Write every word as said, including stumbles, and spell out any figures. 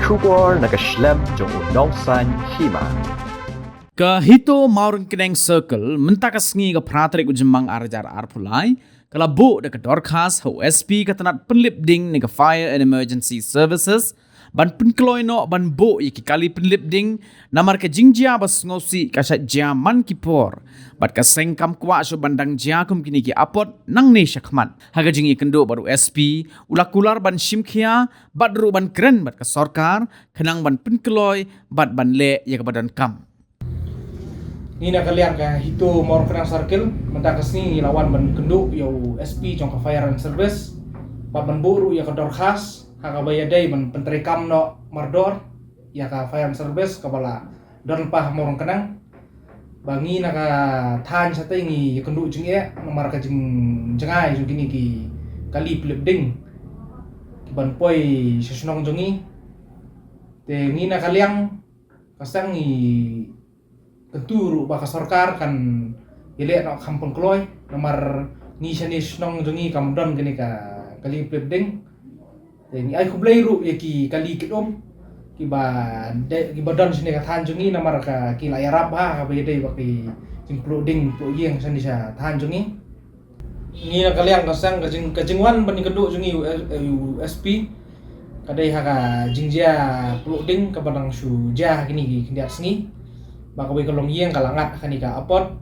Khubor na ka shlem jong u Nongsaiñ Hima. Ka HITO Mawryngkneng Circle mynta ka sngi ka phra tarik u Jymmang ar hajar arphew lai ka la buh da ka dorkhas ha u S P ka tnat pynlip ding ne ka Fire and Emergency Services ban pynkloi noh ban buh ïa ki kali pynlip ding namar ka jingjia ba sngewsih ka shait jia man ki por bad ka seng kam kwah shuh ban dang jia kum kine ki apot nangne shakhmat. Ha ka jingïakynduh bad u S P u la kular ban shim khia bad ruh ban kren bad ka sorkar khnang ban pynkloi bad ban leh ïa kaba donkam. Ngi na ka liang ka HITO Mawryngkneng Circle mynta ka sngi ngi la wan ban kynduh ïa u S P jong ka Fire and Service bad ban buh ruh ïa ka dorkhas ha kaba ïadei ban pyntreikam noh mardor ïa ka Fire and Service kaba la don lypa ha Mawryngkneng. Ba ngi na ka thaiñ shatei ngi ïakynduh jingeh namar ka jingjngai jong kine ki kali pynlip ding ki ban poi sha shnong jong ngi. Te ngi na ka liang ka seng ngi kyntu ruh ba ka sorkar kan ïaleh noh kham pynkloi namar ngi shane shnong jong ngi kam don kane ka kali pynlip ding. Te ngi ai khublei ruh ïa ki kali kit um kiba de, kiba don shane ka thaiñ jong ngi namar ka ki la ïarap ha kaba ïadei ba ki jingpluh ding pluh ïing shane sha thaiñ jong ngi. Ngi na ka liang ka seng ka jing, ka jingwan ban ïakynduh jong ngi u, u S P ka dei ha ka jingjia pluh ding kaba dang shu jia ha kine ki khyndiat sngi. Ba kawei ka longïing ka la ngat ha kane ka apot.